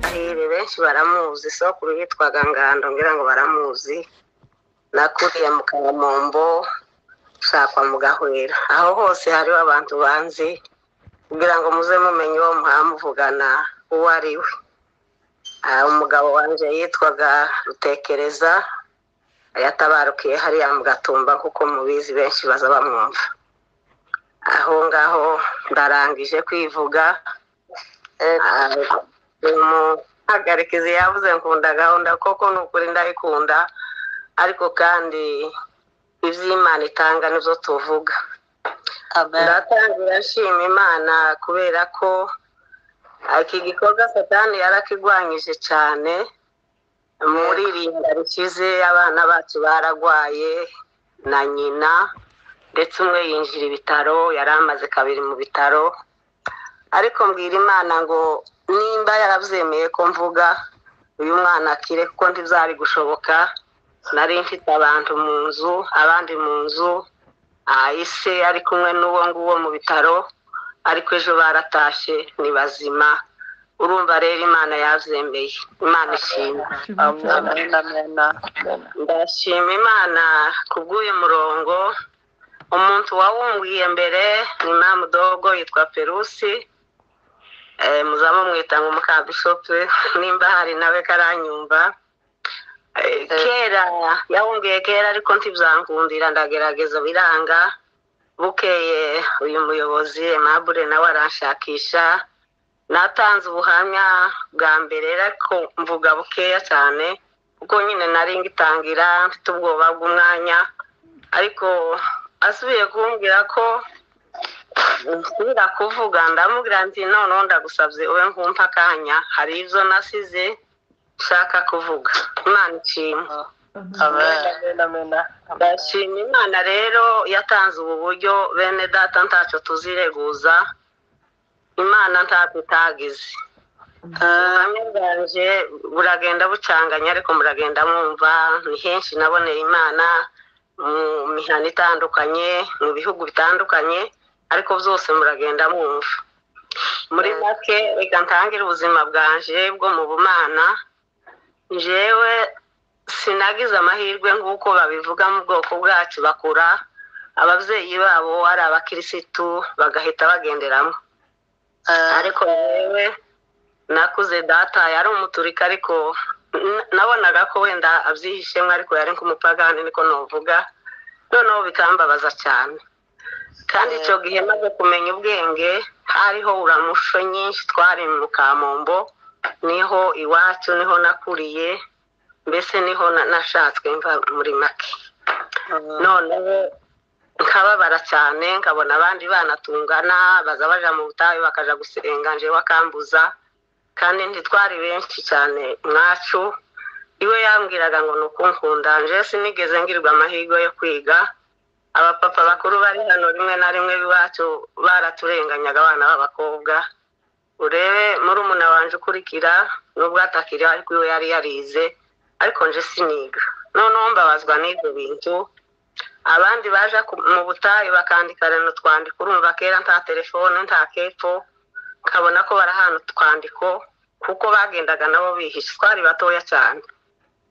Ahire benshi baramuzi, sokuru yitwaga Ngando ngira ngo baramuzi. Nakuriye mu Kamombo, nshakwa mu Gahwera. Aho hose hariho abantu banzi, kugira ngo muze mumenye uwo muhamuvugana uwo ari we. Umugabo wanje yitwaga Rutekereza, yatabarukiye hariya mu Gatumba kuko mubizi benshi baza bamwumva. Aho ngaho ndarangije kwivuga. Umuhagarikizi yavuze nkunda gahunda, koko ni ukuri ndayikunda, ariko kandi iby'Imana itanga nibyo tuvuga. Ndatangira nshima Imana kubera ko iki gikorwa Satani yarakigwanyije cyane. Muri rinda rikize abana bacu baragwaye na nyina, ndetse umwe yinjira ibitaro, yari amaze kabiri mu bitaro. Ariko mbwira Imana ngo nimba yarabyemeye ko mvuga uyu mwana akire, kuko ntibyari gushoboka. Nari mfite abantu mu nzu, abandi mu nzu, ise ari kumwe n'uwo nguwo mu bitaro, ariko ejo baratashye ni bazima. Urumva rero Imana yabyemeye, Imana ishimwe. Ndashima Imana kubw'uyu murongo. Umuntu wawumbwiye mbere ni Mamudogo yitwa Perusi, muzamumwita ngo mukabishopu, nimba hari nawe karanyumva. Kera yawumbwiye kera, ariko ntibyankundira, ndagerageza biranga. Bukeye uyu muyobozi Aimable nawe aranshakisha. Natanze ubuhamya bwa mbere ariko mvuga bukeya cyane, kuko nyine nari ngitangira mfite ubwoba bw'umwanya. Ariko asubiye kumbwira ko nsubira kuvuga, ndamubwira nti noneho ndagusabye ube nkumpa akanya, hari ibyo nasize nshaka kuvuga. Imana ishimwe. Ndashima Imana rero yatanze ubu buryo, bene data ntacyo tuzireguza, Imana ntacyo itagize. Ubuhamya bwanje buragenda bucanganya, ariko muragenda mwumva ni henshi naboneye Imana mu mihanda itandukanye, mu bihugu bitandukanye, ariko byose muragenda mwumva. Muri make reka ntangire ubuzima bwanje bwo mu bumana. Njyewe sinagize amahirwe nk'uko babivuga mu bwoko bwacu, bakura ababyeyi babo ari abakirisitu bagahita bagenderamo. Ariko yewe nakuze data yari umuturika, ariko nabonaga ko wenda abyihishemo, ariko yari nk'umupagani niko novuga. Noneho bikambabaza cyane. Kandi icyo gihe maze kumenya ubwenge, hariho uramusho nyinshi, twari mu Kamombo, niho iwacu, niho nakuriye, mbese niho nashatswe mva muri make. Noneho nkababara cyane, nkabona abandi bana tungana baza baja mu butayu bakaja gusenga, njewe akambuza. Kandi ntitwari benshi cyane mwacu. Iwe yambwiraga ngo nukunkunda, nje sinigeze ngirwa amahirwe yo kwiga. Abapapa bakuru bari hano rimwe na rimwe iwacu baraturenganyaga abana b'abakobwa. Urebe murumuna wanje ukurikira, nubwo atakiri ariko iwe yari yarize, ariko nje siniga. Noneho mbabazwa n'ibyo bintu. Abandi baje mu butayu bakandika reno twandiko, urumva kera nta telefone nta kepfo, nkabona ko barahana utwandiko kuko bagendaga nabo bihishe, twari batoya cyane,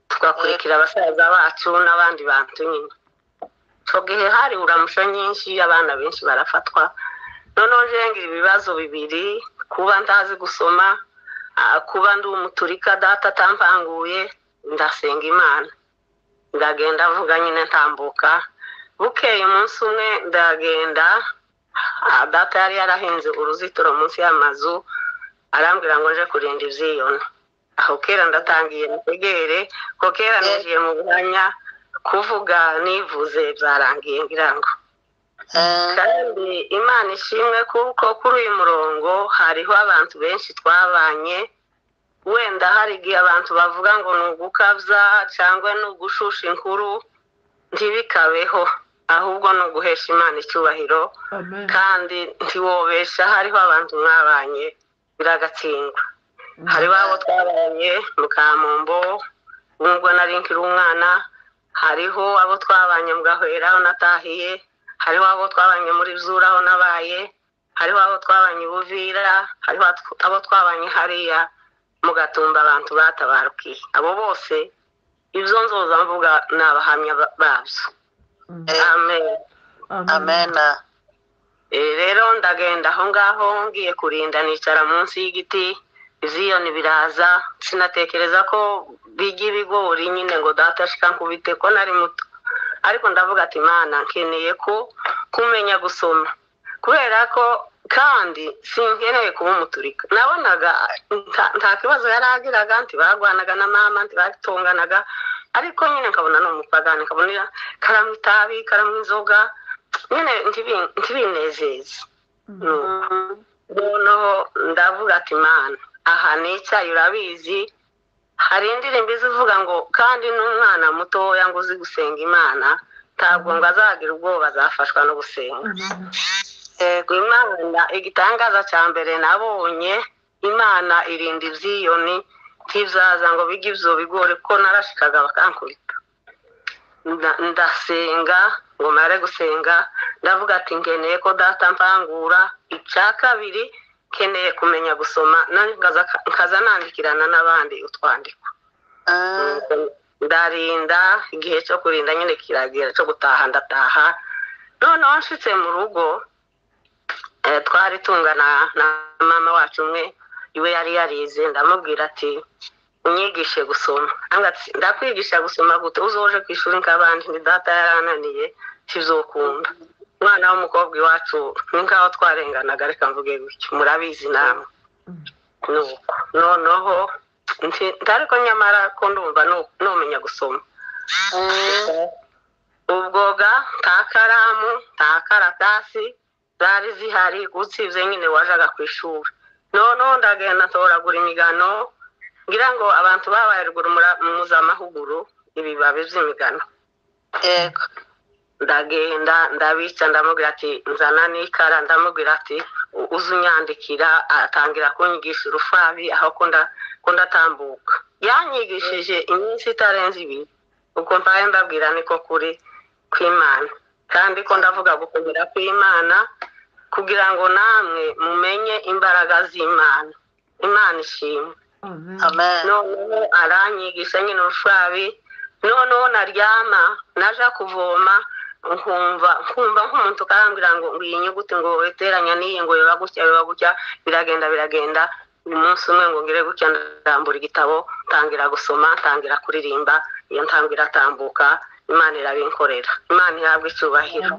tugakurikira abasaza bacu n'abandi bantu nyine. Icyo gihe hari uramusho nyinshi, abana benshi barafatwa. Noneho ngira ibibazo bibiri, kuba ntazi gusoma, kuba ndi umuturika data atampanguye. Ndasenga Imana, ndagenda avuga nyine ntambuka. Bukeye umunsi umwe ndagenda, data yari yarahinze uruzitiro munsi y'amazu, arambwira ngo nje kurinda ibyiyoni. Aho kera ndatangiye mutegere, ko kera ninjiye mu buhamya, kuvuga nivuze byarangiye ngira ngo. Kandi Imana ishimwe kuko kuri uyu murongo hariho abantu benshi twabanye. Wenda hari igihe abantu bavuga ngo ni ugukabya cyangwa ni ugushusha inkuru, ntibikabeho, ahubwo ni uguhesha Imana icyubahiro. Kandi ntiwobesha, hariho abantu mwabanye biragatsindwa. Hariho abo twabanye mu Kamombo nubwo nari nkiri umwana, hariho abo twabanye mu Gahwera aho natahiye, hariho abo twabanye muri Zura aho nabaye, Hariho abo twabanye i Buvira, hariho abo twabanye hariya mu Gatumba, abantu batabarukiye. Abo bose ibyo nzoza mvuga ni abahamya babyo. Amen. Amen. Rero ndagenda aho ngaho ngiye kurinda, nicara munsi y'igiti, ivyiyoni biraza. Sinatekereza ko bijya ibigori nyine ngo data ashika nkubite ko nari muto, ariko ndavuga ati Mana, nkeneye ko kumenya gusoma, kubera ko kandi sinkeneye kuba umuturika. Nabonaga nta kibazo yaragiraga, ntibagwanaga na mama, ntibatonganaga, ariko nyine nkabona ni umupagani, nkabona karanywa itabi, karanywa inzoga, nyine ntibinezeze. Noneho ndavuga ati Mana, aha nicaye urabizi, hari indirimbo izivuga ngo kandi n'umwana mutoya ngo uzi gusenga Imana ntabwo ngo azagira ubwoba, azafashwa no gusenga. Yego, Imana igitangaza cya mbere nabonye, Imana irinda ivyiyoni ntivyaza ngo bijye ivyo bigori, kuko narashikaga bakankubita. Ndasenga ngo mare gusenga, ndavuga ati nkeneye ko data mpangura. Icya kabiri nkeneye kumenya gusoma, nkaza nandikirana n'abandi utwandiko. Ndarinda igihe cyo kurinda nyine kiragera cyo gutaha, ndataha. Noneho nshitse mu rugo, twari tungana na mama wacu umwe, iwe yari yarize, ndamubwira ati unyigishe gusoma. Ndakwigisha gusoma gute uzoje ku ishuri nk'abandi? Ni data yarananiye, tizokunda. Umwana w'umukobwa iwacu ni nkaho twarenganaga, reka mvuge gutyo, murabizi namwe. Nuko noneho ariko nyamara ko ndumva numenya gusoma. Ubwoga nta karamu nta karatasi zari zihari, usibye nyine wajaga ku ishuri. Noneho ndagenda ntoragura imigano, ngira ngo abantu babaye ruguru mpuzamahuguru ibibabi by'imigano. Yego. Ndagenda ndabica, ndamubwira ati nzana n'ikara, ndamubwira ati uzunyandikira. Atangira kunyigisha urufabi aho ko ndatambuka. Yanyigishije iminsi itarenze ibiri, ubwo mbaye mbabwira niko kuri kw'Imana, kandi ko ndavuga gukomera kw'Imana kugira ngo namwe mumenye imbaraga z'Imana. Imana ishimwe. Amen. Noneho aranyigisha nyine urufabi. Noneho naryama naja kuvoma, nkumva nk'umuntu karambwira ngo iyi nyuguti ngo iteranya n'iyi ngo yoba gutya yoba gutya, biragenda biragenda. Umunsi umwe ngo ngire gutya, ndambura igitabo, ntangira gusoma, ntangira kuririmba, iyo ntambwe iratambuka, Imana irabinkorera. Imana ihabwa icyubahiro.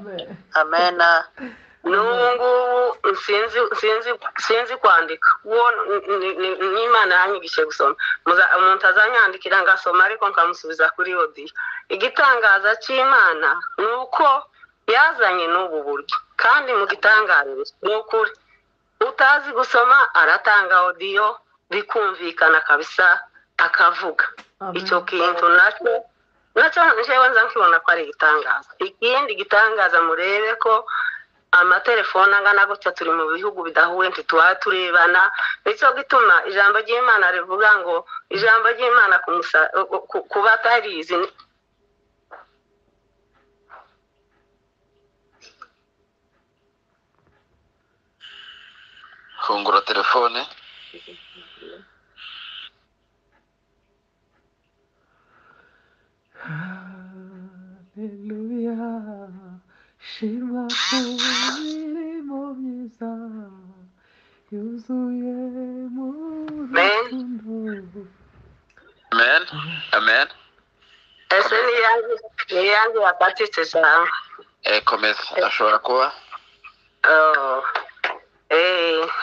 Amen. N'ubu ngubu sinzi kwandika, uwo n'Imana yanyigishije gusoma. Umuntu azanyandikira ngasoma, ariko nkamusubiza kuri odiyo. Igitangaza cy'Imana ni uko yazanye n'ubu buryo, kandi mu gitangaza ni ukuri utazi gusoma aratanga odiyo bikumvikana kabisa, akavuga. Icyo kintu nacyo njewe nza nkibona ko ari igitangaza. Ikindi gitangaza, murebe ko amatelefone angana gutya, turi mu bihugu bidahuye, ntituba turebana. Nicyo gituma ijambo ry'Imana rivuga ngo ijambo ry'Imana kuba atarizi. Fungura telefone. Haleluya, shimwa ku mirimo myiza yuzuye mu rukundo. Amen. Amen. Ese ni yangu yakatitse cyane. Komeza, ashobora kuba.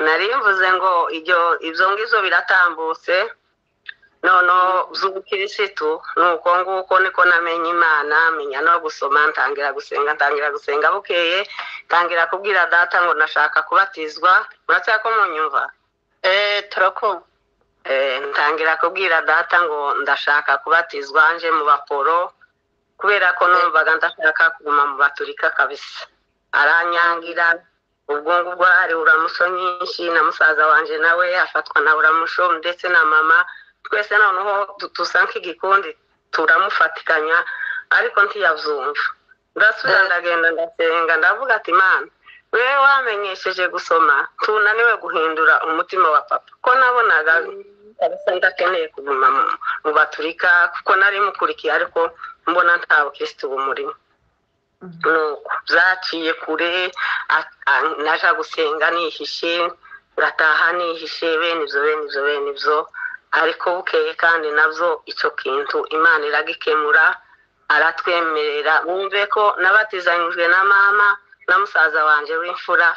Nari mvuze ngo ibyo ngibyo biratambutse. Noneho z'ubukirisitu nuko nguko niko namenye Imana, menya no gusoma, ntangira gusenga bukeye, ntangira kubwira data ngo nashaka kubatizwa. Muracyako ko munyumva? Turakumva. Ntangira kubwira data ngo ndashaka kubatizwa nje mu baporo, kubera ko numvaga ndashaka kuguma mu baturika kabisa. Aranyangira. Ubwo ngubwo hari uramusho nyinshi, na musaza wanje nawe afatwa na uramusho, ndetse na mama, twese noneho dusa nk'igikundi turamufatikanya, ariko ntiyabyumva. Ndasubira ndagenda ndasenga, ndavuga ati Imana Wewe wamenyesheje gusoma, tunaniwe guhindura umutima wa papa, ko nabonaga kabisa ndakeneye kuguma mu baturika, kuko nari mukurikiye ariko mbona nta bukristo bumurimo. Nuko byaciye kure, naja gusenga nihishe, ngataha nihishe, bene ibyo bene ibyo bene ibyo. Ariko bukeye kandi nabyo icyo kintu Imana iragikemura, aratwemerera. Wumve ko nabatizanyijwe na mama na musaza wanje w'imfura,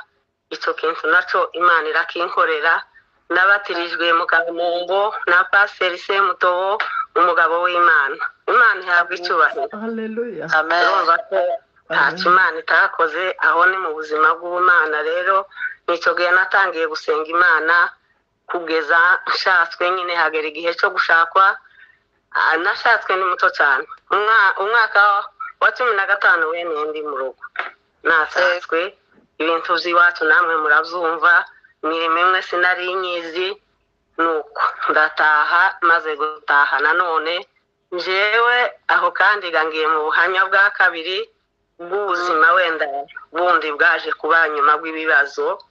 icyo kintu nacyo Imana irakinkorera. Nabatirijwe mu Kamombo na Pasiteri Semutobo, umugabo w'Imana. Imana ihabwa icyubahiro. Haleluya. Amen. Urumva ko ntacyo Imana itakoze, aho ni mu buzima bw'ubumana. Rero nicyo gihe natangiye gusenga Imana kugeza nshatswe nyine, hagera igihe cyo gushakwa. Nashatswe ni muto cyane, umwaka wa 15 wene ndi mu rugo nashatswe. Ibintu by'iwacu namwe murabyumva, imirimo imwe sinari nyizi. Nuko ndataha, maze gutaha nanone njyewe aho kandi ngiye mu buhamya bwa kabiri bw'ubuzima wenda bundi bwaje kuba nyuma bw'ibibazo.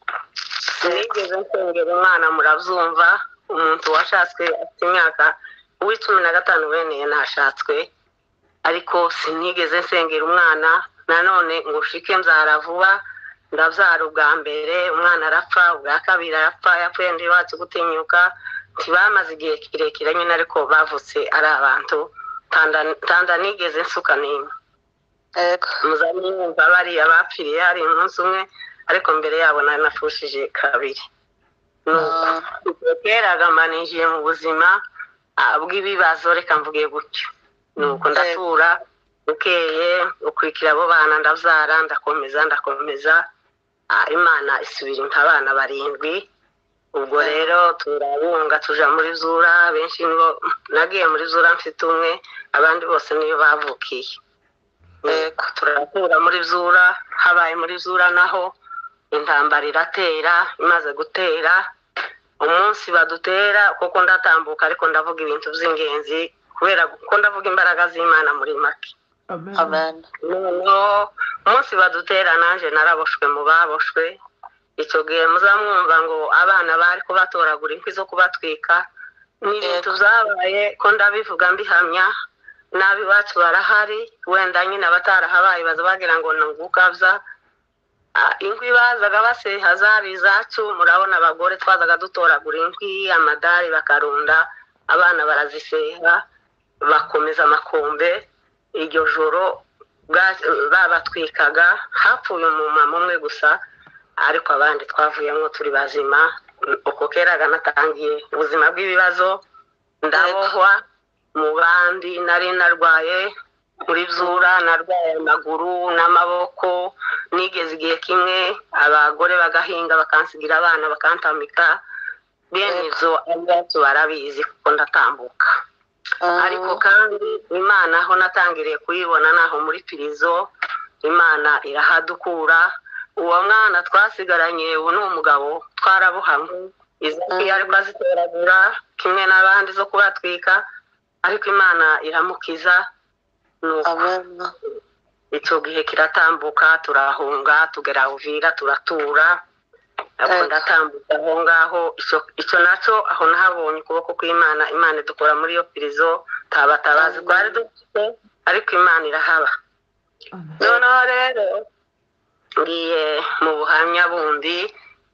Sinigeze nsengera umwana, murabyumva, umuntu washatswe afite imyaka uw'icumi na gatanu weneye nashatswe, ariko sinigeze nsengera umwana nanone ngo nshike mbyara vuba. Ndabyara ubwa mbere umwana arapfa, ubwa kabiri arapfa, yapfuye ndi iwacu gutinyuka. Ntibamaze igihe kirekire nyine, ariko bavutse ari abantu. Tanda nigeze nsuka n'imwe. Yego. Muzamwumva bariya bapfiriye hari umunsi umwe, ariko mbere yabo nari nafushije kabiri. Nuko keraga ninjiye mu buzima bw'ibibazo, reka mvuge gutyo. Nuko ndatura bukeye, ukurikira abo bana ndabyara, ndakomeza ndakomeza, Imana isubira impa abana 7. Ubwo rero turabunga tuja muri Zura, benshi nibo nagiye muri Zura mfite umwe, abandi bose niyo bavukiye. Yego. Turatura muri Zura, habaye muri Zura naho intambara iratera. Imaze gutera, umunsi badutera, kuko ndatambuka ariko ndavuga ibintu by'ingenzi, kubera ko ndavuga imbaraga z'Imana muri make. Amen. Amen. Noneho umunsi badutera nanje naraboshwe mu baboshwe. Icyo gihe muzamwumva ngo abana bari kubatoragura inkwi zo kubatwika. Ni ibintu byabaye ko ndabivuga mbihamya, n'abi bacu barahari, wenda nyine abatarahabaye baza bagira ngo ni ugukabya. Inkwi bazaga baseha zari izacu, murabona abagore twazaga dutoragura inkwi, amadari bakarunda, abana baraziseha, bakomeza amakombe. Iryo joro babatwikaga, hapfuye umumama umwe gusa, ariko abandi twavuyemo turi bazima. Uko keraga natangiye ubuzima bw'ibibazo, ndabohwa mu bandi. Nari narwaye muri Zura, narwaye amaguru n'amaboko, nigeze igihe kimwe abagore bagahinga bakansigira abana bakantamika. Bene ibyo abacu barabizi kuko ndatambuka. Ariko kandi Imana aho natangiriye kuyibona naho muri pirizo, Imana irahadukura. Uwo mwana twasigaranye ubu ni umugabo, twarabohamwe izo nkwi ariko azitoragura kimwe n'abandi zo kubatwika, ariko Imana iramukiza. Nuko Amen. icyo gihe kiratambuka, turahunga tugera Uvira, turatura. Ariko ndatambuka aho ngaho, icyo nacyo aho nahabonye ukuboko kw'Imana. Imana idukura muri iyo pirizo, tabatabazi twari dufite, ariko Imana irahaba. Amen. Noneho rero ngiye mu buhamya bundi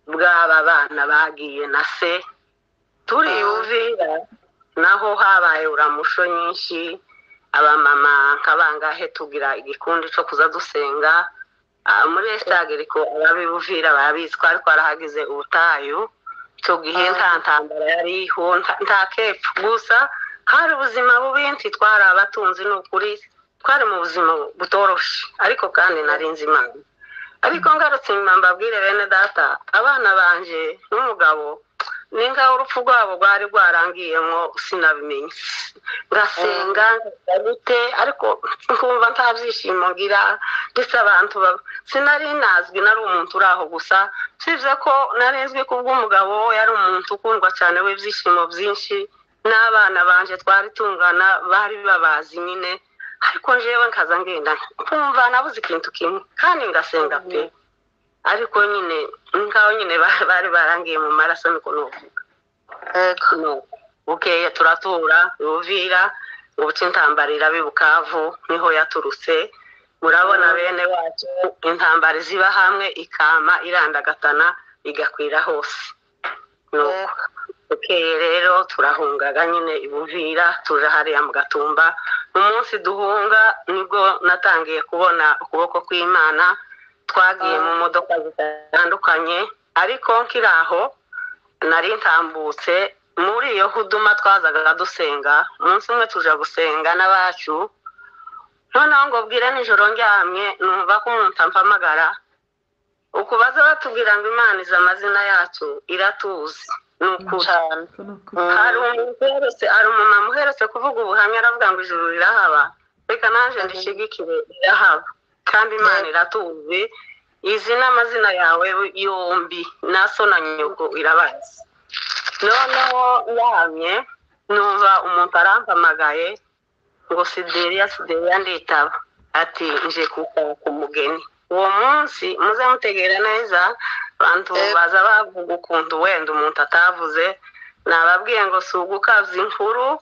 bw'aba bana bagiye na se turi Uvira, naho habaye uramusho nyinshi. Abamama nkabangahe tugira igikundi cyo kuza dusenga muri Estageriko, ababibuvira barabizi, twari twarahagize ubutayu. Icyo gihe nta ntambara yariho, nta kepfo, gusa hari ubuzima bubi. Ntitwari abatunzi, ni ukuri twari mu buzima butoroshe, ariko kandi nari nzi Imana. Ariko ngarutse inyuma mbabwire bene data, abana banje n'umugabo ni nkaho urupfu rwabo rwari rwarangiyemo, sinabimenye. Ngasenga gute, ariko nkumva nta byishimo ngira, ndetse abantu sinari nazwi, nari umuntu uri aho gusa. Sibye ko nari nzwi kubw'umugabo, yari umuntu ukundwa cyane w'ibyishimo byinshi, n'abana banje twari tungana bari babazi nyine. Ariko njyewe nkaza ngenda nkumva nabuze ikintu kimwe, kandi ngasenga pe. Ariko nyine nkaho nyine bari barangiye mu maraso, niko nuvuga. Bukeye turatura Uvira, ubuca intambara iraba i Bukavu, niho yaturutse. Murabona bene wacu, intambara ziba hamwe ikama irandagatana igakwira hose. Nuko bukeye rero turahungaga nyine i Buvira, tuja hariya mu Gatumba. Umunsi duhunga nibwo natangiye kubona ukuboko kw'Imana. Twagiye mu modoka zitandukanye, ariko nkiri aho nari ntambutse muri iyo huduma twazaga dusenga. Umunsi umwe tuja gusenga n'abacu, noneho ngo bwire nijoro ndyamye numva ko umuntu ampamagara. Ukubaza batubwira ngo Imana izi amazina yacu, iratuzi, ni ukuri. Hari umuntu uherutse, hari umumama uherutse kuvuga ubuhamya, aravuga ngo ijuru rirahaba. Reka naje ndishigikire, rirahaba kandi Imana iratuzi, izi n'amazina yawe yombi, na so na nyoko irabazi. Noneho yamye numva umuntu arampamagaye ngo Sideriya, Sideriya, nditaba. Ati nje kukwaka umugeni. Uwo munsi muze mutegera neza, abantu baza bavuga ukuntu wenda umuntu atavuze. Nababwiye ngo si ugukabya inkuru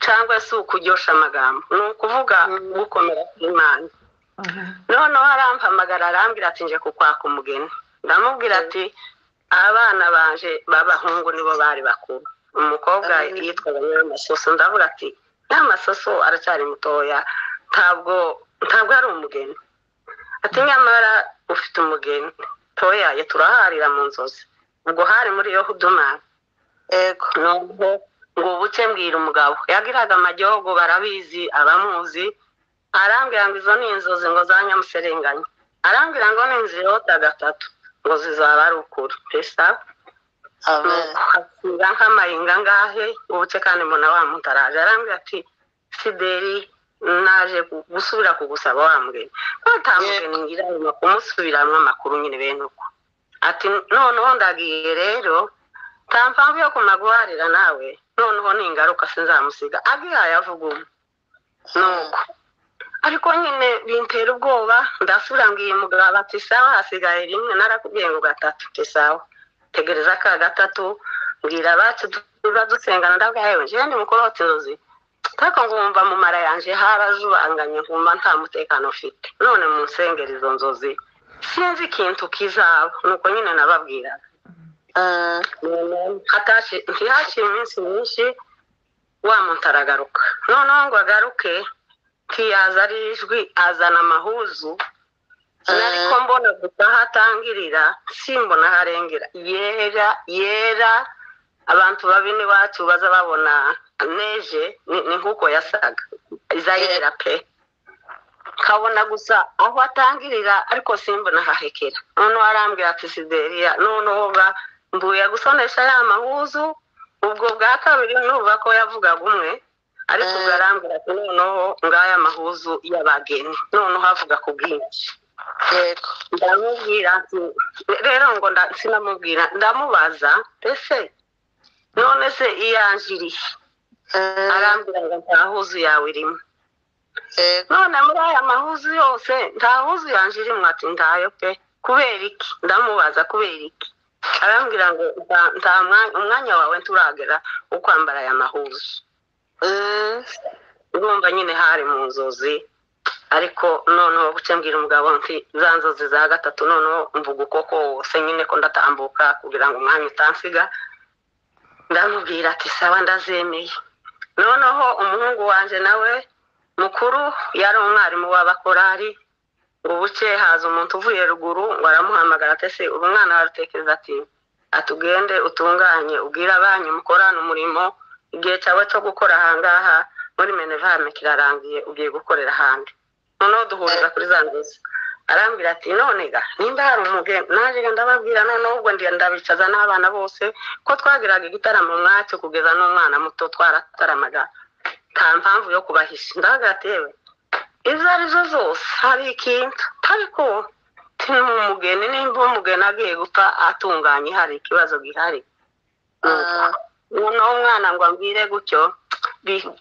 cyangwa se ukuryosha amagambo, ni ukuvuga gukomera kw'Imana. Noneho arampamagara, arambwira ati nje kukwaka umugeni. Ndamubwira ati abana banje b'abahungu nibo bari bakuru, umukobwa yitwaga Nyiramasoso. Ndavuga ati Nyiramasoso aracyari mutoya, ntabwo ari umugeni. Ati nyamara ufite umugeni. Toya turaharira mu nzozi, ubwo hari muri iyo huduma. Noneho ngo buce mbwira umugabo yagiraga amajyogo, barabizi abamuzi. Arambwira ngo izo ni inzozi ngo za nyamuserenganya. Arambwira ngo ni inzirota gatatu ngo zizaba ari ukuri pesa. Hasiga nk'amahinga ngahe ngo buce kandi mbona wa muntu araje, arambwira ati Sideri, naje gusubira kugusaba wa mugeni. Nta mugeni ngira, nyuma kumusubiramwo amakuru nyine bene uko. Ati noneho ndagiye rero, nta mpamvu yo kumaguharira nawe, noneho ningaruka sinzamusiga. Agihaye avuga umwe nuko, ariko nyine bintera ubwoba. Ndasubira mbwiye umugabo ati sawa, hasigaye rimwe, narakubwiye ngo gatatu. Ati sawa, tegereza ka gatatu. Mbwira abacu tuba dusengana, ndavuga yewe njyewe ndi mukuru inzozi, ariko ngumva mu mara yanje harazubanganye, nkumva nta mutekano ufite. None mu nsengero izo nzozi sinzi ikintu kizaba. Nuko nyine nababwiraga. Ntihaciye iminsi myinshi wa muntu aragaruka. Noneho ngo agaruke ntiyaza ari ijwi, azana amahuzu. Ariko mbona gusa aho atangirira, simbona aho arengera, yera yera. Abantu babi n'iwacu baza babona neje ni nk'uko yasaga iza yera pe. Nkabona gusa aho atangirira, ariko simbona ahahekera. Noneho arambwira ati Sideriya, noneho ga mbuye gusonesha ya mahuzu. Ubwo bwa kabiri nuva ko yavugaga umwe, ariko ubwo arambwira ati noneho ngaya mahuzu y'abageni. Noneho avuga ku bwinshi. Ndamubwira nti rero ngo sinamubwira, ndamubaza ese none se iyanjiriye? Arambwira ngo nta huzu yawe irimo. None muri aya mahuzu yose nta huzu yanje irimo? Ati ntayo pe. Kubera iki? Ndamubaza kubera iki? Arambwira ngo nta umwanya wawe nturagera wo kwambara aya mahuzu. Urumva nyine hari mu nzozi. Ariko noneho buce mbwira umugabo nti za nzozi za gatatu, noneho mvuga uko kose nyine ko ndatambuka kugira ngo umwanya utansiga. Ndamubwira ati sawa, ndazemeye. Noneho umuhungu wanje nawe mukuru yari umwarimu w'abakorari. Ngo buce haza umuntu uvuye ruguru, ngo aramuhamagara ati ese uri umwana wa Rutekereza? Ati atugende utunganye, ubwire abanyu mukorane umurimo, igihe cyawe cyo gukora ahangaha muri menevame kirarangiye, ugiye gukorera ahandi. Noneho duhuriza kuri za nzozi. Arambwira ati none ga nimba hari umugeni naje ga ndababwira. Noneho ubwo ndabicaza n'abana bose ko twagiraga igitaramo mwacu, kugeza n'umwana muto twarataramaga, nta mpamvu yo kubahisha. Ndavuga ati yewe, izo ari zo zose hari ikintu, ariko umugeni nimba umugeni agiye gupfa atunganye, hari ikibazo gihari. Noneho umwana ngo ambwire gutyo,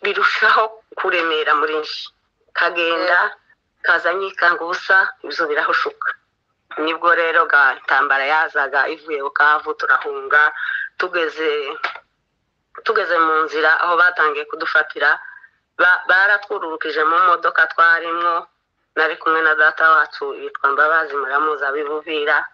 birushaho kuremera muri nje, kagenda kaza nyikanga ubusa, ibyo birahushuka. Nibwo rero ga intambara yazaga ivuye Bukavu, turahunga. Tugeze mu nzira aho batangiye kudufatira, baratwururukije mu modoka twarimwo. Nari kumwe na data wacu yitwa Mbabazi, muramuzi abibuvira.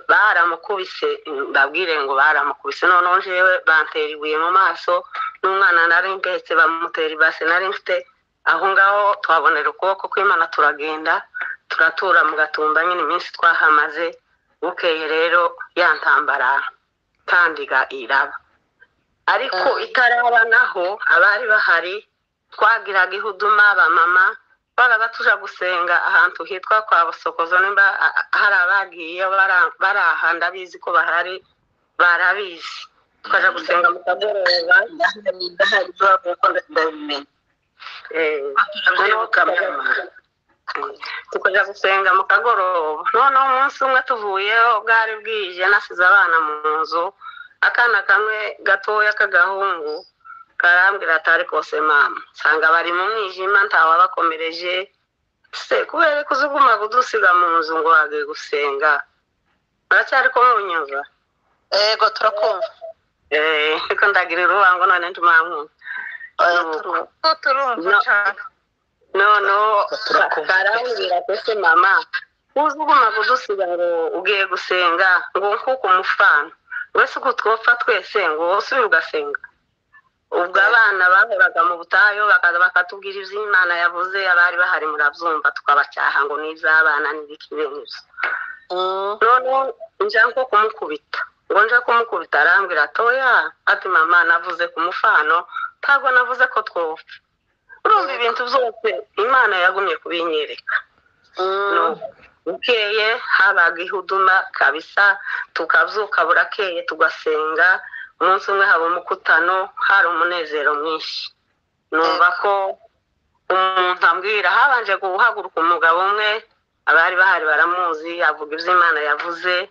Baramukubise, mbabwire ngo baramukubise. Noneho jewe bantera ibuye mu maso, n'umwana nari mpetse bamutera ibase nari mfite aho ngaho. Twabonera ukuboko kw'Imana, turagenda turatura mu Gatumba nyine. Iminsi twahamaze, bukeye rero ya ntambara kandi iraba, ariko itaraba naho abari bahari twagiraga ihuduma. Abamama baraga tuja gusenga ahantu hitwa kwa Busokozo. Nimba hari abagiye bari aha, ndabizi ko bahari, barabizi. Tukaja gusenga mu kagoroba. Ndahari kuko ndabimenya. Turabyibuka mama. Tukaja gusenga mu kagoroba. Noneho umunsi umwe tuvuyeho bwari bwije, nasize abana mu nzu. Akana kamwe gatoya k'agahungu karambwira ati: "Ariko se mama, nsanga bari mu mwijima, ntawabakomereje se, kubera ko uzuguma kudusiga mu nzu ngo wagiye gusenga?" Muracyari ko munyumva? Yego, turakumva. Ariko ndagira urubango none ntumamwumva. Oya, turumva. Ko turumva No. cyane. Noneho Turakumva. karambwira ati: "Ese mama, uzuguma kudusiga ngo ugiye gusenga, ngo nkuko umufana wese uko twopfa twese, ngo usubire ugasenga?" Ubwo abana bahoraga mu butayu, bakaza bakatubwira ibyo Imana yavuze. Abari bahari murabyumva, tukabacyaha ngo ni iby'abana n'ibiki bene ibyo. Noneho nja nko kumukubita, ngo nje kumukubita, arambwira atoya, ati: "Mama, navuze ku mufano, ntabwo navuze ko twopfa." Urumva ibintu byose Imana yagumye kubinyereka. No, bukeye habaga ihuduma kabisa, tukabyuka burakeye tugasenga. Umunsi umwe haba umukutano, hari umunezero mwinshi. Numva ko umuntu ambwira, habanje guhaguruka umugabo umwe, abari bahari baramuzi, avuga ibyo Imana yavuze.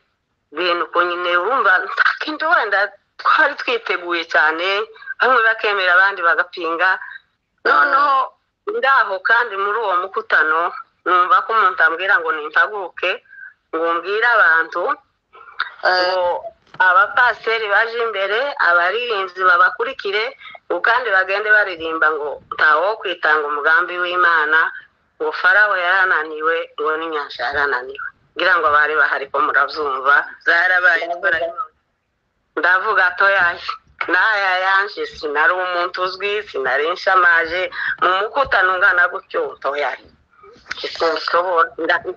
Ibintu uko nyine urumva nta kindi, wenda twari twiteguye cyane, bamwe bakemera abandi bagapinga. Noneho ndaho kandi muri uwo mukutano numva ko umuntu ambwira ngo nimpaguruke, ngo mbwire abantu ngo abapasiteri baje imbere, abaririmbyi babakurikire, ngo kandi bagende baririmba ngo ntawo kwitanga umugambi w'Imana, ngo Farawo yarananiwe, ngo n'inyanja yarananiwe. Ngira ngo abari bahari ko murabyumva. Zarabaye, twarabibonye. Ndavuga toyaye n'aya yanje, sinari umuntu uzwi, sinari nshamaje mu mukutano ungana gutyo, toyaye sinshobora.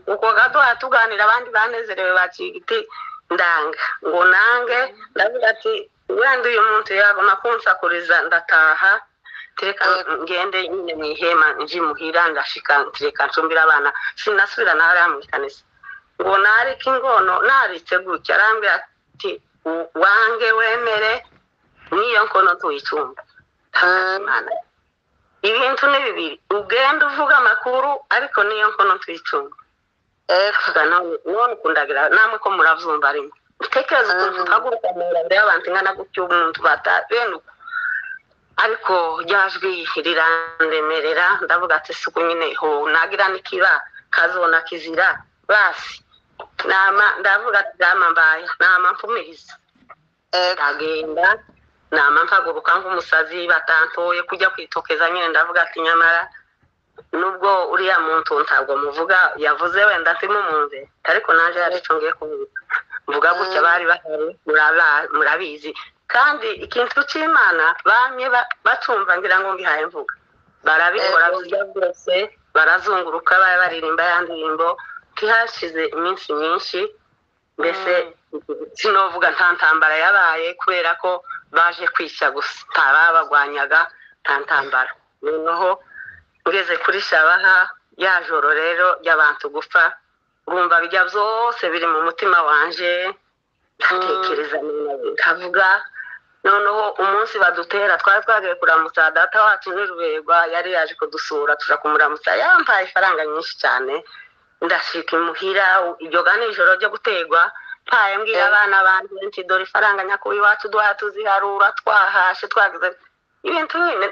Uko gato tuganira, abandi banezerewe baciye igiti, ndanga ngo nange. Ndavuga ati: "Wenda uyu muntu yaguma kunsakuriza, ndataha, tereka ngende nyine mu ihema nji muhira." Ndashika, ntireka ncumbira abana, sinasubira na hariya mu ikanisa. Ngo narike ingono, naritse gutya, arambwira ati: "Wange wemere n'iyo nkono tuyicumba." Imana, ibintu ni bibiri: ugenda uvuga amakuru, ariko n'iyo nkono tuyicumba. Vuga none ukundagira namwe ko muravyumva rimwe. Utekereza ukuntu uhaguruka mu ngando y'abantu ingana gutyo, umuntu bata bene uko. Ariko rya jwi rirandemerera, ndavuga ati: "Suku nyine ho nagira n'ikiba kazona kizira." Basi nama ndavuga ati: "Dama mbaye nama mpumiriza." Ndagenda nama mpaguruka nk'umusazi, batantoye kujya kwitokeza nyine. Ndavuga ati: "Nyamara nubwo uriya muntu ntabwo muvuga yavuze, wenda ntimumumve, ariko naje hari icyo ngiye kuvuga." Mvuga gutya, bari bahari murabizi. Kandi ikintu cy'Imana bamye bacumva, ngira ngo ngihaye mvuga, barabikora bijya byose, barazunguruka baririmba ya ndirimbo. Ntihashize iminsi myinshi, mbese sinovuga nta ntambara yabaye, kubera ko baje kwica gusa, nta babagwanyaga, nta ntambara. Noneho ngeze kuri Shabaha, ya joro rero ry'abantu gupfa, urumva bijya byose biri mu mutima wanje, ndatekereza nkavuga. Noneho umunsi badutera, twari twagiye kuramutsa data wacu n'Uruberwa, yari yaje kudusura, tuja kumuramutsa, yampaye ifaranga nyinshi cyane. Ndashika imuhira iryo ga nijoro ryo gutegwa, mpaye mbwira abana banjye nti: "Dore ifaranga nyakubahwa iwacu duha, tuziharura, twahashe, twagize ibintu nyine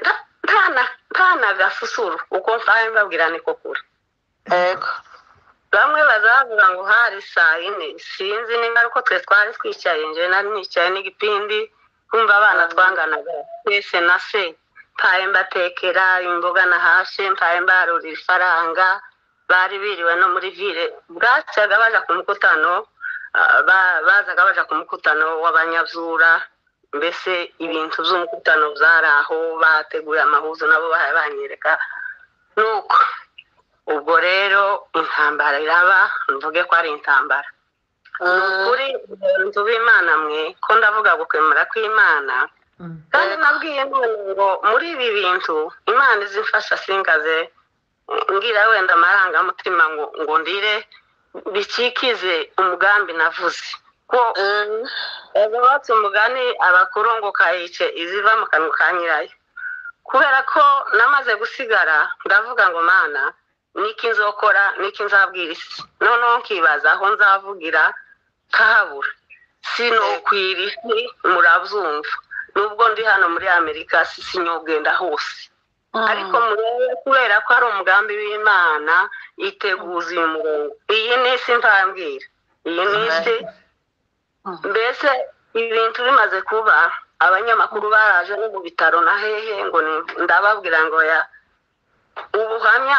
nta na gasusuru." Uko mfaye mbabwira niko kure. Yego. Bamwe bazavuga ngo hari saa yine, sinzi nimba ariko twe twari twicaye, nje nari nicaye n'igipindi, kumva abana twanganaga twese na se, mpaye mbatekera imboga nahashe, mpaye mbarurira ifaranga, bari biriwe no muri ville, bwacyaga baja ku mukutano, bazaga baja ku mukutano w'abanyabyura, mbese ibintu by'umukutano byari aho, bateguye amahuzo nabo bahaye banyereka. Nuko ubwo rero intambara iraba, mvuge ko ari intambara. Ni ukuri bantu b'Imana mwe, ko ndavuga gukwemera kw'Imana, kandi nabwiye Imana ngo muri ibi bintu Imana izimfasha singaze ngira wenda amarangamutima ngo ndire bikikize umugambi navuze. Ko babatse umugani abakuru ngo kayice iziva mu kanwa ka nyirayo. Kubera ko namaze gusigara ndavuga ngo Mana, niki nzokora, niki nzabwira isi, noneho nkibaza aho nzavugira kahabura, sinokwira isi, murabyumva. Nubwo ndi hano muri Amerika sinyogenda hose, ariko murebe kubera ko ari umugambi w'Imana iteguza uyu murongo. Iyi ni isi ntambwira, iyi ni isi. Mbese ibintu bimaze kuba, abanyamakuru baraje no mu bitaro na hehe, ngo ndababwira ngo ya ubuhamya,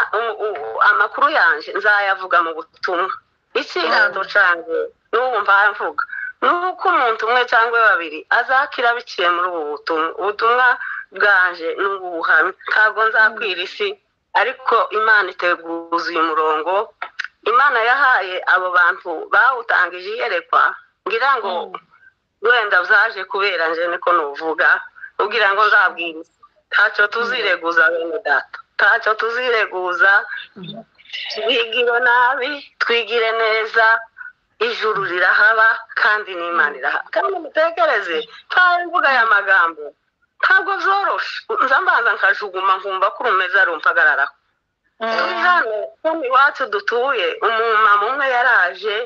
amakuru yanje nzayavuga mu butumwa. Icyiranzo cyanjye n'ubu mvuga nuko umuntu umwe cyangwa babiri azakira biciye muri ubu butumwa. Ubutumwa bwanje n'ubu buhamya ntabwo nzakwira isi, ariko Imana iteguza uyu murongo. Imana yahaye abo bantu bawutangije iyerekwa, ngira ngo wenda byaje kubera nje niko nuvuga, ugira ngo nzabwira isi. Ntacyo tuzireguza bene data, ntacyo tuzireguza. Twigire nabi, twigire neza, ijuru rirahaba kandi n'Imana irahaba. Kandi mutekereze, mvuga aya magambo ntabwo byoroshe, nza mbanza nkajuguma nkumva ko urumeza rumpagararaho. Turi hano iwacu dutuye, umumama umwe yaraje,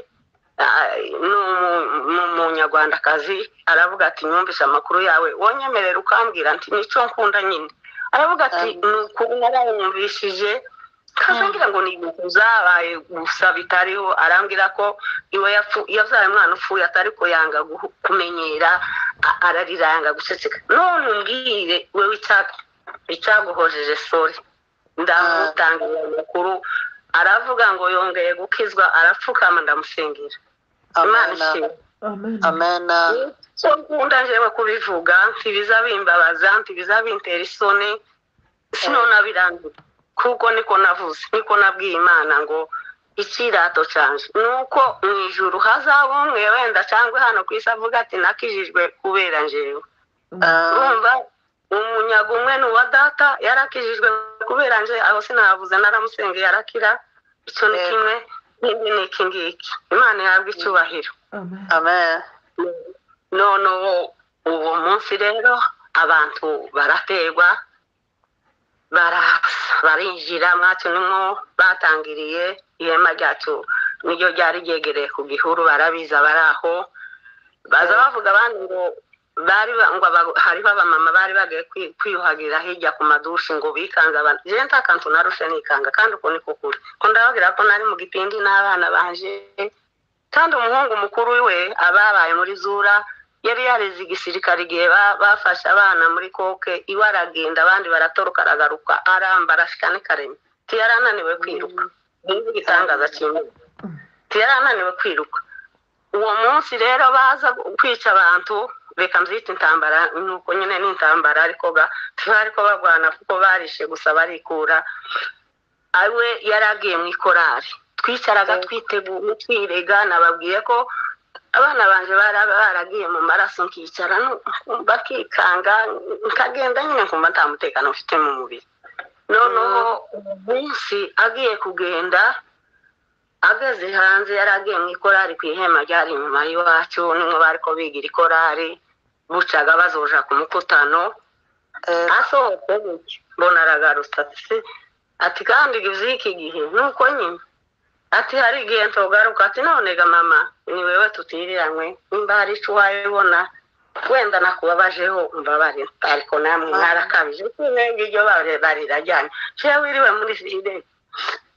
ni umunyarwandakazi, aravuga ati nyumvise amakuru yawe, wonyemerera ukambwira nti nico nkunda nyine. Aravuga ati ni ukuri narayumvishije, ngira ngo ni ibintu byabaye gusa bitariho. Arambwira ko iwe yabyaye umwana upfuye, atari ko yanga kumenyera, ararira yanga guceceka. None umbwire wewe icyaguhojeje sore. Ndamutangira amakuru, aravuga ngo yongeye gukizwa, arapfukama ndamusengera. Imana ishimwe. Amen. So nkunda njewe kubivuga, ntibizabimbabaza, ntibizabintera isoni, sinonabirandura. Kuko niko navuze, niko nabwiye Imana ngo ikirato canje nuko mu ijuru hazaba umwe wenda cyangwa hano ku isi avuga ati nakijijwe kubera njewe. Urumva umunyago umwe ni uwa data, yarakijijwe kubera nje, aho sinavuze naramusengeye arakira. Icyo ni kimwe, n'indi ni iki ngiki. Imana ihabwe icyubahiro. Amen. None uwo munsi rero abantu baraterwa, barinjira mwacu nimwo batangiriye, ihema ryacu niryo ryari ryegereye ku gihuru, barabiza baraho baza bavuga abandi ngo bari ngo hariho abamama bari bagiye kwiyuhagira hirya ku madushi ngo bikanze abantu. Je nta kantu narushe nikanga, kandi uko niko kuri, ko ndababwira ko nari mu gipindi n'abana banje. Kandi umuhungu mukuru we ababaye muri Zura yari yareze igisirikare igihe bafashe abana muri koke, iwe aragenda abandi baratoroka, aragaruka aramba arashika n'ikarema. Tiyarananiwe kwiruka, igitangaza cy'Imana, tiyarananiwe kwiruka. Uwo munsi rero baza kwica abantu, reka mbyite intambara, nuko nyine ni intambara, ariko ntibariko barwana kuko barishe gusa barikura. Awe yaragiye mu ikorari, twicaraga twiteguye twirega. Nababwiye ko abana banje baragiye mu maraso, nkicara bakikanga, nkagenda nyine nkumva nta mutekano mfite mu mubiri. Noneho umunsi agiye kugenda, ageze hanze, yaragiye mu ikorari ku ihema ryari inyuma y'iwacu, nimwe bariko bigira ikorari, bucaga bazoja ku mukutano. Asohotse gutyo mbona aragarutse, ati kandi ivy'iki gihe nuko nyine, ati hari igihe ntogaruka, ati none ga mama ni wewe tutiriranwe, nimba hari ico wabibona wenda nakubabajeho mbabare, ariko namwe mwarakabije kunenga iryo barirajyanye. Jewe wiriwe muri fide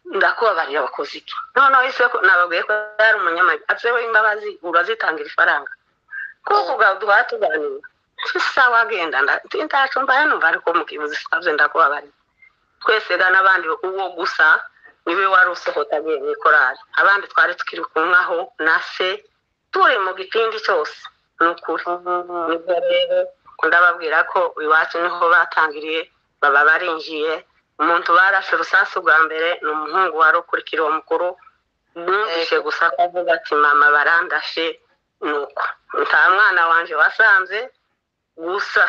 Ndakubabarira wakoze iki? Noneho ise ko nababwiye ko yari umunyamagi, ati we imbabazi urazitangira ifaranga kuko duhora tuganira. Sawa genda, ntaco mbaye numva, ariko mukibuzi savye ndakubabarira. Twese ga n'abandi, uwo gusa niwe wari usohotse agiye mu ikorari, abandi twari tukiri kumwe aho na se turi mu gipindi cyose. Ni ukuri nibwo rero ndababwira ko iwacu niho batangiriye, baba barinjiye. Umuntu barashe urusasu bwa mbere ni umuhungu wari ukurikira uwo mukuru. Numvise gusa ko avuga ati mama barandashe. Nuko nta mwana wanje wasanze gusa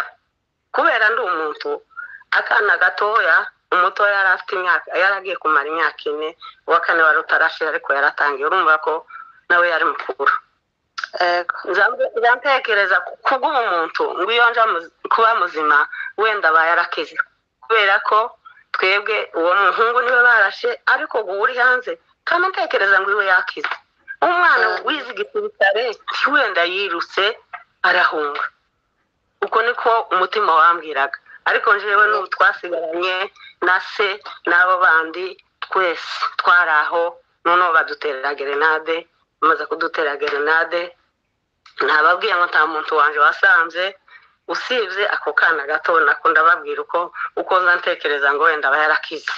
kubera ndi umuntu akana gatoya, umutoya yari afite imyaka, yari agiye kumara imyaka 4, uwa kane wari utarashira ariko yaratangiye, urumva ko nawe yari mukuru. Nza ntekereza kubw'uwo muntu ngo iyo nja kuba muzima wenda aba yarakize, kubera ko twebwe uwo muhungu niwe barashe, ariko ubu uri hanze kandi ntekereza ngo iwe yakize. Umwana wize igisirikare wenda yirutse arahunga, uko niko umutima wambwiraga. Ariko njyewe n'ubu twasigaranye na se n'abo bandi twese twari aho. Noneho badutera gerenade, bamaze kudutera gerenade ntababwiye ngo nta muntu wanje wasanze usibye ako kana gato, nako ndababwira uko nza ntekereza ngo wenda aba yarakize.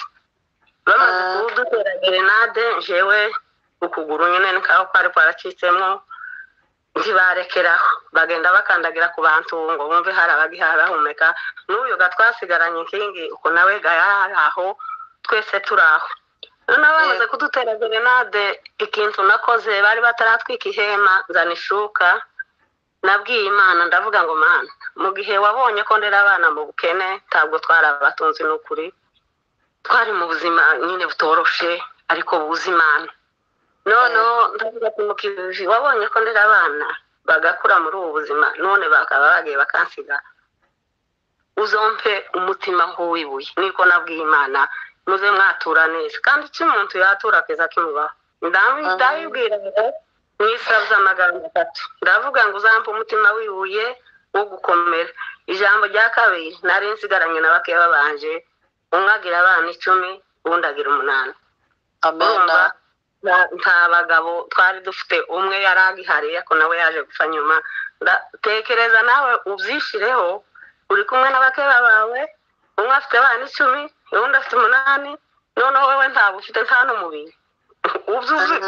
Bamaze kudutera gerenade, njyewe ukuguru nyine nikaho kwari kwaracitsemo, ntibarekeraho, bagenda bakandagira ku bantu ngo bumve hari abagihaye bahumeka. N'uyu gatwasigaranye inkingi uko nawe yari aho, twese turi aho. Noneho bamaze kudutera gerenade, ikintu nakoze bari bataratwika ihema, nzana ishuka. Nabwiye Imana ndavuga ngo Mana, mu gihe wabonye ko ndera abana mu bukene, ntabwo twari abatunzi n'ukuri, twari mu buzima nyine butoroshe ariko buzi Imana. Noneho ndavuga ati mukizi wabonye ko ndera abana bagakura muri ubu buzima, none bakaba bagiye bakansiga, uzompe umutima nk'uwibuye. Niko nabwiye Imana, muze mwatura neza, kandi icyo umuntu yatura keza kimubaho. Ndabibwira ngo mwisabye amagambo 3, ndavuga ngo uzampe umutima wibuye wo gukomera. Ijambo rya kabiri, nari nsigaranye na bakeya babanje, umwe agira abana 10, uwundi agira 8. Amen. Nta bagabo twari dufite, umwe yari agihari ariko nawe yaje gupfa nyuma. Tekereza nawe ubyishireho, uri kumwe n'abakeba bawe, umwe afite abana 10, uwundi afite 8, noneho wewe ntabwo ufite nta n'umubiri.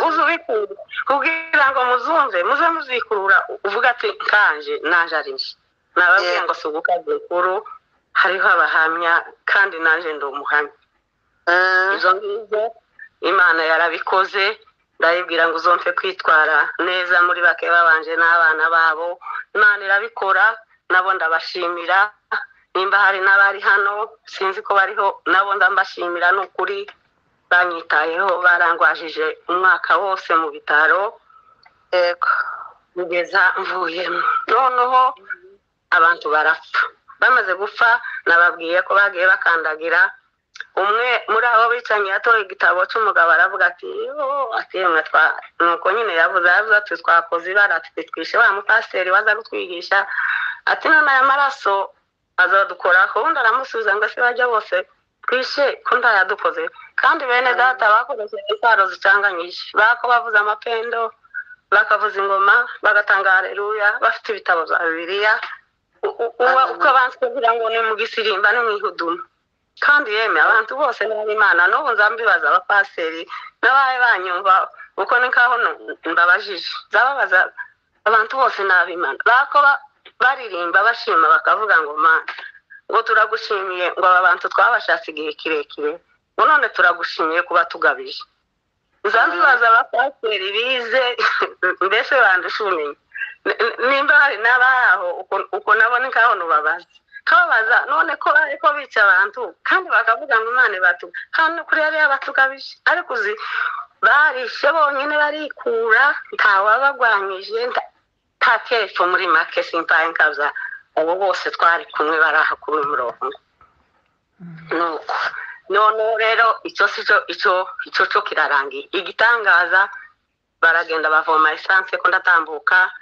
Uzubikura kugira ngo muzumve, muze muzikurura uvuga ati nkanje naje ari nje. Nababwiye ngo si ugukabya inkuru, hariho abahamya kandi naje ndi umuhamya. Izo ngizo Imana yarabikoze. Ndayibwira ngo uzompe kwitwara neza muri bake babanje n'abana babo. Imana irabikora, nabo ndabashimira. Nimba hari n'abari hano sinzi ko bariho, nabo ndambashimira n'ukuri, banyitayeho, barangwajije umwaka wose mu bitaro kugeza mvuyemo. Noneho abantu barapfa, bamaze gupfa nababwiye ko bagiye bakandagira. Umwe muri abo bicanyi yatoye igitabo cy'umugabo aravuga ati ati yemwe nuko nyine yavuze ati twakoze ibara, ati twishe wa mupasiteri waza kutwigisha, ati none aya maraso azadukoraho. Undi aramusubiza ngo se bajya bose twishe ko ntayadukoze, kandi bene data bakoresheje intwaro zicanganyije, bako bavuze amapendo, bakavuza ingoma, bagatanga haleluya, bafite ibitabo bya Bibiliya, uko abanza kugira ngo ni mu gisirimba ni mu ihuduma. Kandi yemwe abantu bose n'Imana, n'ubu nzambibaza abapasiteri n'abaye banyumva uko ni nkaho mbabajije, nzababaza abantu bose n'ab'Imana, bako baririmba bashima bakavuga ngo Mana ngo turagushimiye, ngo aba bantu twabashatse igihe kirekire, ngo none turagushimiye kuba tugabije. Nzambibaza abapasiteri bize mbese bandusha ubumenyi, nimba hari n'abari aho uko nabo ni nkaho nubabaza, kababaza none ko ariko bica abantu kandi bakavuga ngo Imana ibatu, kandi kuri yari yabatugabije. Ariko uzi barishe bonyine barikura, ntawabagwanyije, nta kepfo muri make simpaye nkabya, abo bose twari kumwe bari aha kuri uyu murongo. Nuko none rero icyo si cyo, icyo cyo kirarangiye. Igitangaza baragenda bavoma essence ko ndatambuka,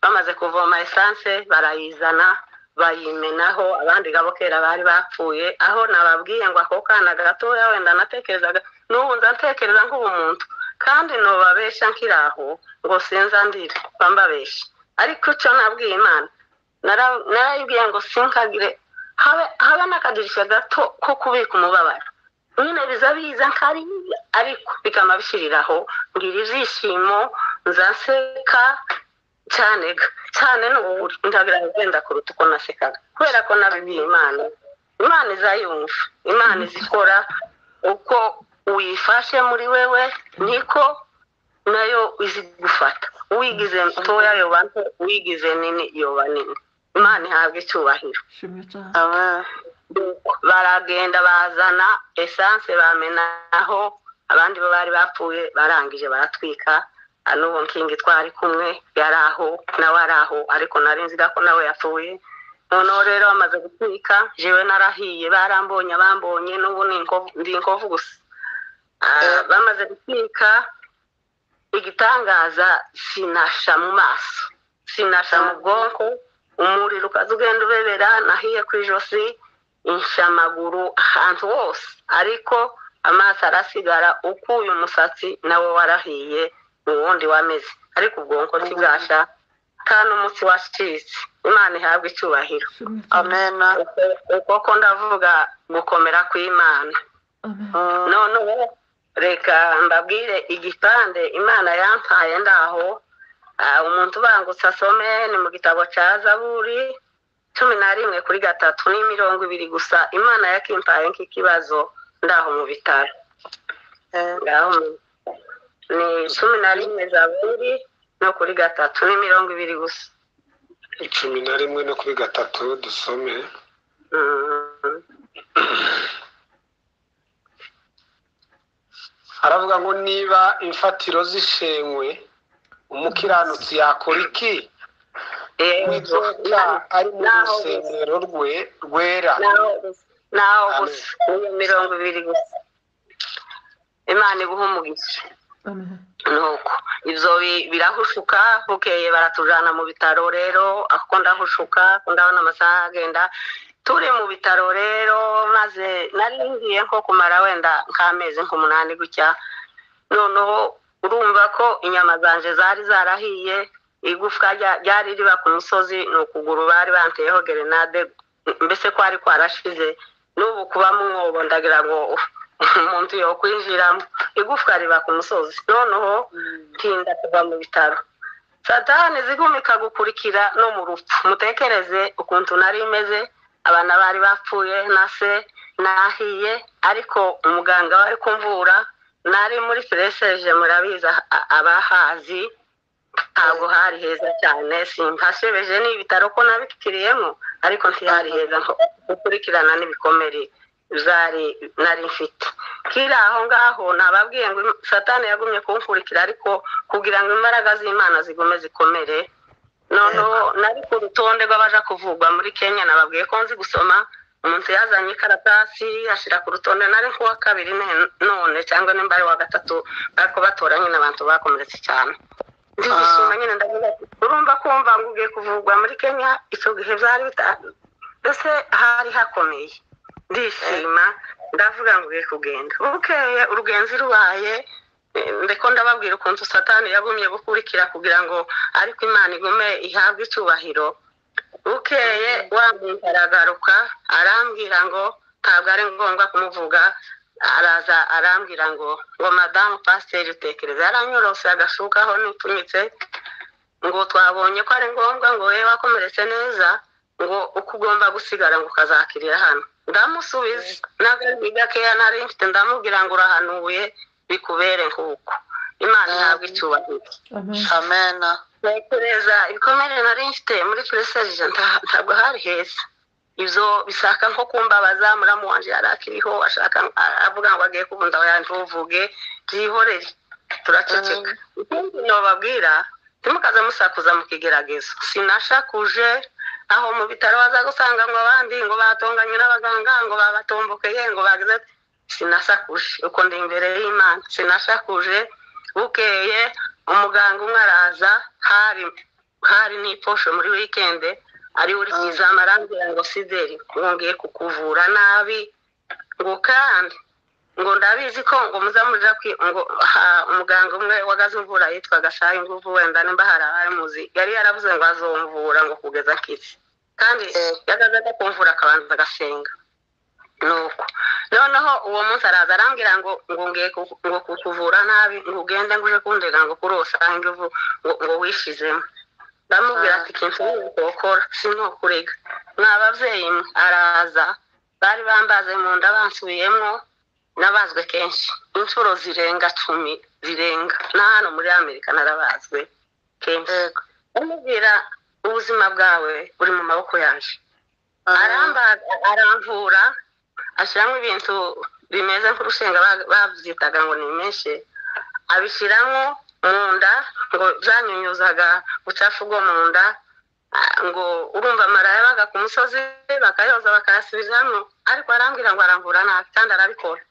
bamaze kuvoma essence barayizana bayimenaho abandi gabo kera bari bapfuye. Aho nababwiye ngo ako kana gatoya wenda natekerezaga N'ubu nza ntekereza nk'ubumuntu, kandi nobabesha nkiraho ngo sinza ndira bambabesha. Ariko icyo nabwiye Imana, narayibwiye ngo sinkagire habe n'akadirisha gato ko kubika umubabaro. Nyine biza biza nkariya, ariko bikama bishiriraho, ngira ibyishimo, nzaseka cyane cyane n'ukuri, ndagira ngo wenda kuruta uko nasekaga, kubera ko nabibwiye Imana. Imana izayumva, Imana izikora uko uyifashe muri wewe, niko nayo izigufata. Uwigize ntoya yoba nto, uwigize nini yoba nini. Imana ihabwa icyubahiro. Shimwe cyane. Amen. Baragenda bazana esanse bamenaho, abandi bo bari bapfuye barangije baratwika. N'uwo nkingi twari kumwe yari aho, nawe ari aho, ariko nari nzi ko nawe yapfuye. Noneho rero bamaze gutwika, jewe narahiye, barambonye, bambonye n'ubu ni ndi inkovu gusa. Bamaze gutwika, igitangaza sinasha mu maso, sinasha mu bwonko, umuriro ukaza ugenda ubebera, nahiye ku ijosi, insha amaguru ahantu hose, ariko amaso arasigara, ukuye umusatsi nawe warahiye, uwundi wameze, ariko ubwonko ntibwasha, kandi umutsi wacitse. Imana ihabwa icyubahiro. Shimwe cyane. Amen. Uko ko ndavuga gukomera kw'Imana. Amen. Noneho reka mbabwire igipande Imana yampaye ndaho. Umuntu ubangutse asome, ni mu gitabo cya Zaburi 11 kuri 3 n'imirongo 2 gusa. Imana yakimpaye nk'ikibazo ndaho mu bitaro. Ngaho ni 11 Zaburi no kuri 3 n'imirongo 2 gusa. 11 no kuri 3 dusome. Aravuga ngo niba imfatiro zishenywe, umukiranutsi yakora iki? Uwiteka ari mu rusengero rwe rwera. Naho gusa niyo mirongo 2 gusa. Imana iguha umugisha. Amen. Nuko ibyo birahushuka, bukeye baratujana mu bitaro rero, ako ndahushuka, ndabona amasaha agenda. Turi mu bitaro rero, maze nari ngiye nko kumara wenda nk'amezi nk'umunani gutya. Noneho urumva ko inyama zanje zari zarahiye, igufwa ryari riba ku musozi, ni ukuguru bari banteyeho gerenade, mbese kwari kwarashize. N'ubu kuba mwobo ndagira ngo umuntu yokwinjiramo, igufwa riba ku musozi. Noneho ntinda kuva mu bitaro, Satani zigumika gukurikira no mu rupfu. Mutekereze ukuntu nari meze, abana bari bapfuye na se nahiye, ariko umuganga wari kumvura, nari muri preseje, murabizi abahazi ntabwo hari heza cyane, simpashebeje ni ibitaro ko nabikiriyemo, ariko ntihari heza nko gukurikirana n'ibikomere zari nari mfite. Kiri aho ngaho nababwiye ngo Satani yagumye kunkurikira, ariko kugira ngo imbaraga z'Imana zigume zikomere. Noneho nari ku rutonde rw'abaja kuvugwa muri Kenya, nababwiye ko nzi gusoma. Umuntu yazanye ikaratasi ashira ku rutonde, nari nk'uwa kabiri none cyangwa nimba ari uwa gatatu, ariko batora nyine abantu bakomeretse cyane. Ndishima nyine, ndavuga ati, urumva kumva ngo ugiye kuvugwa muri Kenya, icyo gihe byari mbese hari hakomeye. Ndishima ndavuga ngo ugiye kugenda. Bukeye urugenzi rubaye, ndeko ndababwira ukuntu Satani yagumye gukurikira kugira ngo ariko Imana igume ihabwe icyubahiro. Bukeye wa muntu aragaruka arambwira ngo ntabwo ari ngombwa kumuvuga, araza arambwira ngo madamu pasiteri utekereza, yaranyorose agashukaho nipfunyitse, ngo twabonye ko ari ngombwa ngo wowe wakomeretse neza, ngo uko ugomba gusigara ngo ukazakirira hano. Ndamusubiza n'akajwi gakeya nari mfite, ndamubwira ngo urahanuye bikubere nk'uko. Imana ihabwe icyubahiro. Amen. Amen. Ntekereza ibikomere nari mfite muri preseje, ntabwo hari heza. Ibyo bisaka nko kumbabaza, muramu wanje yari akiriho, ashaka avuga ngo agiye kubunda yanjuvuge, byihorere, turaceceka. Ikindi nobabwira, ntimukaze musakuza mu kigeragezo. Sinashakuje aho mu bitaro baza gusanga ngo abandi ngo batonganye n'abaganga, ngo babatombokeye, ngo bagize. Sinasakuje uko ndi imbere y'Imana, sinashakuje. Bukeye umuganga umwe araza, hari n'iposho muri weekend, ari uri kizama, arambwira ngo Sideri mwongeye kukuvura nabi, ngo kandi Ngo ndabizi ko ngo muza muja ngo umuganga umwe wagazumvura yitwaga Shayi Nguvu, wenda nimba hari abamuzi, yari yaravuze ngo azomvura ngo kugeza nkize, kandi yagazaga kumvura akabanza agasenga. Nuko noneho uwo munsi araza arambwira ngo ngiye ngo kukuvura nabi, ngo ugende ngo uje kundega ngo kuri uwo Shayi Nguvu ngo wishizemo. Ndamubwira ati ikintu wokora sinokurega mwa babyeyi mwe. Araza bari bambaze mu nda bansubiyemo, nabazwe kenshi inshuro zirenga 10 zirenga, na hano muri Amerika narabazwe kenshi. Ndamubwira ubuzima bwawe buri mu maboko yanje. Arambaza aramvura, ashyiramo ibintu bimeze nk'urushinga babyitaga ngo ni imeshe, abishyiramo mu nda ngo byanyunyuzaga ubucafu bwo mu nda, ngo urumva amara yabaga ku musozi bakayoza bakayasubizamo. Ariko arambwira ngo aramvura nabi, kandi arabikora,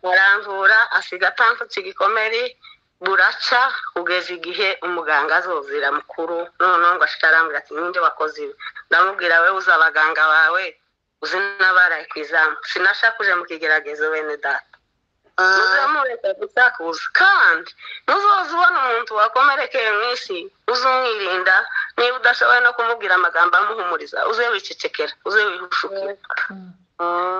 aramvura, asiga atampfutse igikomere, buraca kugeza igihe umuganga azozira mukuru. Noneho ngo ashike arambwira ati ninde wakoze ibi? Ndamubwira we uzi abaganga bawe, uzi n'abaraye ku izamu, sinashakuje mu kigeragezo bene data. Muze mureka gusakuza, kandi muzoza ubona umuntu wakomerekeye mu isi uzumwirinda, niba udashoboye no kumubwira amagambo amuhumuriza, uze wicecekera, uze wihushukira.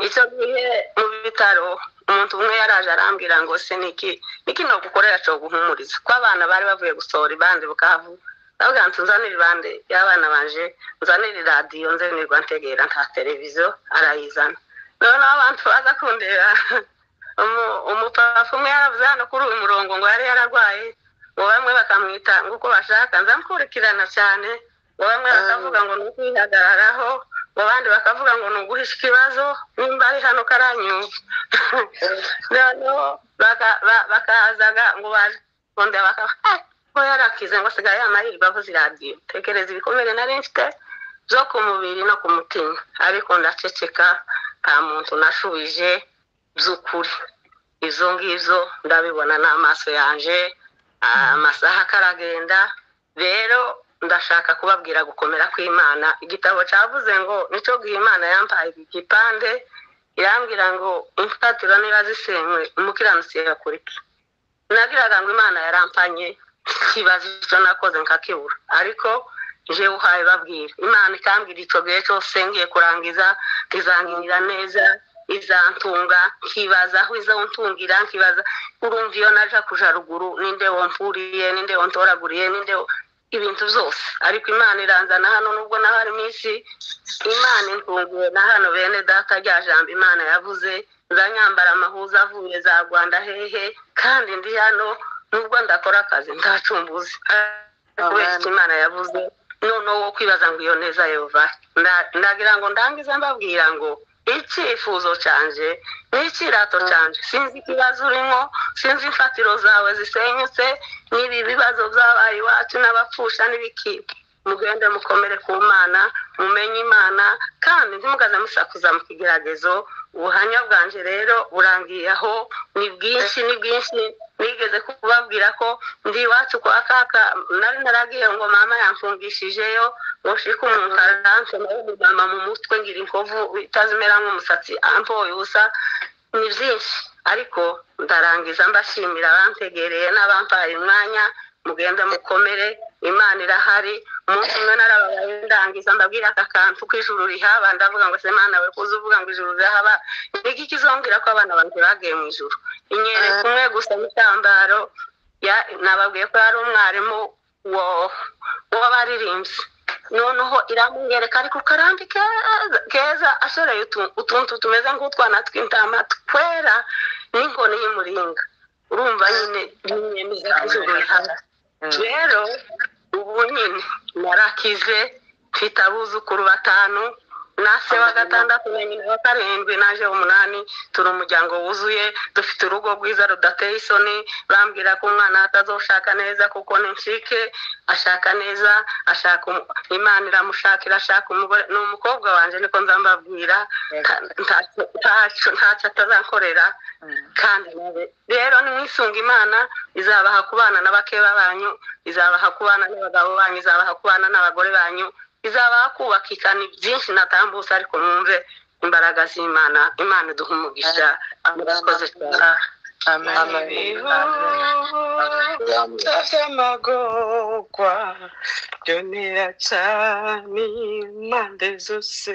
Icyo gihe mu bitaro umuntu umwe yaraje arambwira ngo se niki no gukorera cyo guhumuriza, ko abana bari bavuye gusohora ibande Bukavu. Ndavuga nti nzanire ibande y'abana banje, nzanire radiyo nze nirwa ntegera nta televiziyo. Arayizana. Noneho abantu baza kundeba, umupapa umwe yaravuze hano kuri uyu murongo ngo yari yararwaye, ngo bamwe bakamwita ngo uko bashaka, nzamukurikirana cyane, ngo bamwe bakavuga ngo ni ukwihagararaho, ngo abandi bakavuga ngo ni uguhisha ikibazo, nimba ari hano karanyumva. Noneho bakazaga ngo baje kundeba ngo yarakize, ngo asigaye amahirwe avuze iradiyo. Tekereza ibikomere nari mfite byo ku mubiri no ku mutima, ariko ndaceceka, nta muntu nashubije by'ukuri. Izo ngizo ndabibona n'amaso yanje, amasaha karagenda. Rero ndashaka kubabwira gukomera kw'Imana. Igitabo cyavuze ngo nicyo gihe Imana yampaye igipande, irambwira ngo imfatiro niba zisenywe umukiranutsi yakora iki? Nagiraga ngo Imana yarampanye, kibazo icyo nakoze nkakibura, ariko nje uhaye babwira Imana ikambwira icyo gihe cyose ngiye kurangiza izangirira neza, izantunga, nkibaza aho izontungira, nkibaza urumva iyo naja kuja ruguru ninde wompfuriye, ninde wontoraguriye, ninde ibintu byose. Ariko Imana iranzana hano, nubwo naho ari minsi Imana intunguye na hano bene data, rya jambo Imana yavuze, nzanyambara amahuza avuye za Rwanda hehe, kandi ndi hano nubwo ndakora akazi ndacumbuzi kubera icyo Imana yavuze. Noneho wo kwibaza ngo iyo neza yova, ndagira ngo ndangize mbabwira ngo icyifuzo canje n'ikirato canje, sinzi ikibazo urimo, sinzi imfatiro zawe zisenyutse, n'ibi bibazo byabaye iwacu n'abapfusha n'ibiki, mugende mukomere ku Mana, mumenye Imana, kandi ntimukaze musakuza mu kigeragezo. Ubuhamya bwanje rero burangiye aho, ni bwinshi ni bwinshi. Nigeze kubabwira ko ndi iwacu kwa kaka, nari naragiye ngo mama yamfungishijeyo, ngo nshike umuntu aransoma mama mu mutwe ngira inkovu itazimera nk'umusatsi ampoye ubusa. Ni byinshi, ariko ndarangiza mbashimira abantegereye n'abampaye umwanya. Mugende mukomere, Imana irahari. Umunsi umwe narababaye ndangiza mbabwira aka kantu ko ijuru rihaba, ndavuga ngo se Mana we kuza uvuga ngo ijuru rirahaba, niki kizongera ko abana banjye bagiye mu ijuru? Inyereka umwe gusa n'itambaro, nababwiye ko yari umwarimu w'abaririmbyi. Noneho iramwereka ariko karambi keza ashoreye utuntu tumeze nk'utwana tw'intama twera n'inkoni y'umuringa. Urumva nyine nyemeza ko ijuru rihaba. Rero ubu nyine narakize, mfite abuzukuru 5, na se wa 6 na nyina wa 7 naje 8. Turi umuryango wuzuye, dufite urugo rwiza rudateye isoni. Bambwira ko umwana atazoshaka neza kuko ni nshike, ashaka neza, ashaka Imana iramushakira, ashaka umugore. Ni umukobwa wanje, niko nzambabwira, ntacyo atazankorera. Kandi rero nimwisunga Imana, izabaha kubana n'abakeba banyu, izabaha kubana n'abagabo banyu, izabaha kubana n'abagore banyu, izabaha kubakika. Ni byinshi natambutse, ariko mwumve Imbaraga z'Imana, Imana iduha umugisha. Murakoze cyane. Amen. Ibihuta by'amagorwa byonera cyane impande zose.